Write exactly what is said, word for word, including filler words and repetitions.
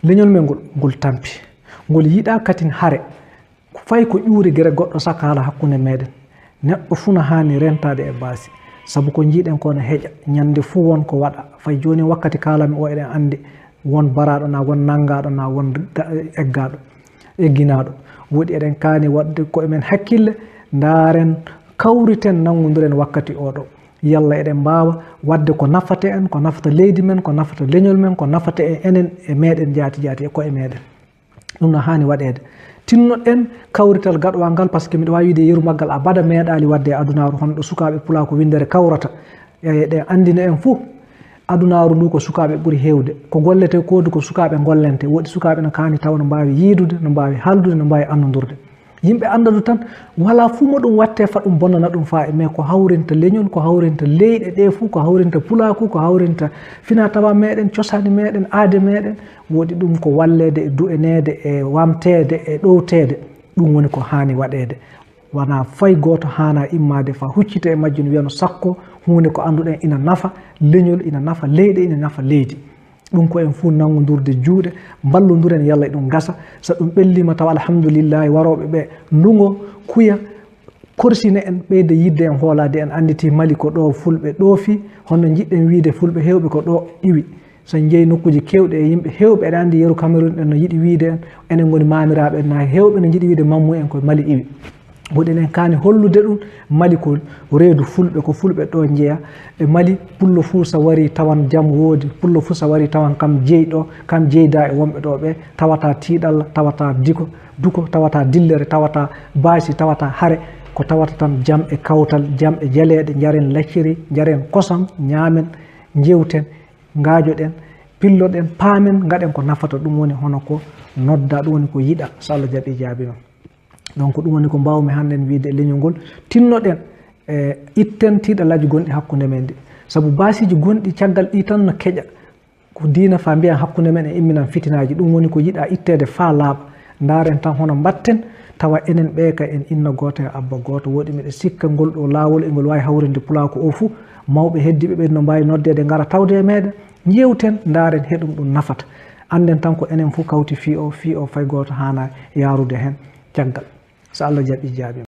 Leñol men ngol, ngol tampi. Ngol yiɗaa katin hare. Fay ko ƴuuri gere goɗɗo saka haala hakkunde meɗen. Neɗɗo fuu na haani rentaade e baasi. Sabu ko njiiɗen ko na heƴa. Ñande fuu won ko waɗa. Fay jooni wakkati kaalami o eɗen anndi won baraaɗo naa won nanngaaɗo naa won ga-, eggaaɗo, egginaaɗo. Woodi eɗen kaani waɗde koye men hakkille, ndaaren, kawriten, nanngondiren wakkati oo ɗoo. Yalla eɗen mbaawa waɗde ko nafata en, ko nafata leydi men, ko nafata leñol men, ko nafata en enen e meɗen jaati jaati e koye meɗen. Ɗum no haani waɗeede. Tinnoɗen kawrital gaɗowal ngal, par ce que miɗo waawi wiide yeru maggal abada meeɗaali waɗde e adunaaru, hono ɗo sukaaɓe pulaaku winndere kawrata. E, eɗen anndina en fuu, adunaaru ndu ko sukaaɓe ɓuri heewde. Ko golletee koo du ko sukaaɓe ngollentee. Woodi sukaaɓe no kaani tawa no mbaawi yiidude, no mbaawi haaldude, no mbaawi anndondurde. Yimɓe anndadu tan, walaa fuu mo ɗum waɗtee faa ɗum bonnana ɗum faayi, mais ko hawrinta leñol, ko hawrinta leyɗe ɗee fuu, ko hawrinta pulaaku, ko hawrinta finaa tawaa meɗen, cosaani meɗen, aade meɗen, woodi ɗum ko walleede e du'eneede e waamteede e ɗowteede. Ɗum woni ko haani waɗeede. Wanaa fay gooto haanaa immaade faa huccita e majjum wiya no sakko huunde ko annduɗen ina nafa leñol, ina nafa leyɗe, ina nafa leydi. Ɗum ko en fuu nanngondirde juuɗe, mballondiren yalla e ɗum gasa. So ɗum ɓelliima tawa alhamdulillahi, warooɓe ɓee ndungo kuya, korsina en, ɓeyda yiɗde en, hoolaade en, annditi Mali ko ɗo fulɓe ɗoofi, hono njiɗɗen wiyde fulɓe heewɓe ko ɗo iwi. So en njehi nokkuuji keewɗi e yimɓe heewɓe, eɗen anndi yeru Cameroun en no yiɗi wiyde en, enen ngoni maamiraaɓe en, na heewɓe no njiɗi wiyde mammu en ko Mali iwi. Woodi eɗen kaani hollude ɗum, Mali ko reedu fulɓe, ko fulɓe ɗo njeya. E Mali, pullo fuu so warii tawan jam woodi, pullo fuu so warii tawan kam jeyi ɗo, kam jeyda e wonɓe ɗo ɓe, tawataa tiiɗalla, tawataa diko, duko, tawataa dillere, tawataa baasi, tawataa hare, ko tawata tan jam e kawtal, jam e jaleeɗe, njaren lacciri, njaren kosam, ñaamen, njewten, ngaajoɗen, pilloɗen, paamen, ngaɗen ko nafata. Ɗum woni hono ko nodda, ɗum woni ko yiɗa, so Allah jaɓi jaabi noon. Donc, ɗum woni ko mbaawmi hannden wiyde e leñol ngol, tinnoɗen, e itten tiiɗallaaji gonɗi hakkunde men ɗi. Sabu baasiiji gonɗi caggal ɗi tan no keƴa. Ko diina faa mbiyan hakkunde men e imminan fitinaaji. Ɗum woni ko yiɗaa itteede faa laaɓa. Ndaaren tan hono mbaɗten, tawa enen ɓee ka en inna gooto e abba gooto. Woodi miɗo sikka ngol ɗo laawol e ngol waawi hawrinde pulaaku o fuu. Mawɓe heddiiɓe ɓe no mbaawi noddeede ngara tawde e meɗen. Njeewten, ndaaren he ɗum ɗum nafata. Annden tan ko enen fuu kawti fii o, fii o fay gooto haanaa yaarude heen caggal. So Allah jaɓi jaabi.